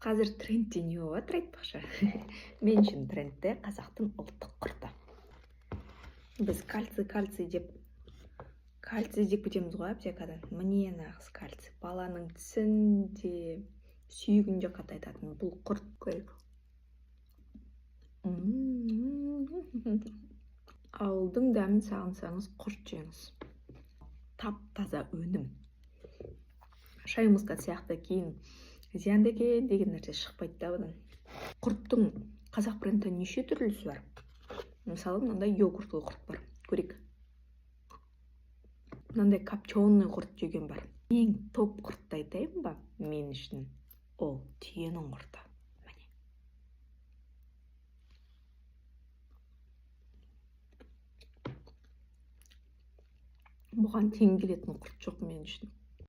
Қазір трендте не болып жатыр, айтпақшы? Мен үшін трендте қазақтың ұлттық құрты. Біз кальций, кальций деп, кальций іздеп кетеміз ғой аптекадан. Міне, нағыз кальций. Баланың тісін де, сүйегін де қатайтатын бұл құрт. Көрейік. Ауылдың дәмін сағынсаңыз, құрт жеңіз. Тап таза өнім. Шай мускат сияқты кейін зиянды екен деген нәрсе шықпайды да бұдан. Құрттың қазақ брендте неше түрлісі бар. Мысалы, мынандай йогуртлы құрт бар, көрейік. Мынандай копченый құрт деген бар. Ең топ құртты айтайын ба? Мен үшін ол түйенің құрты. Міне, бұған тең келетін құрт жоқ мен үшін.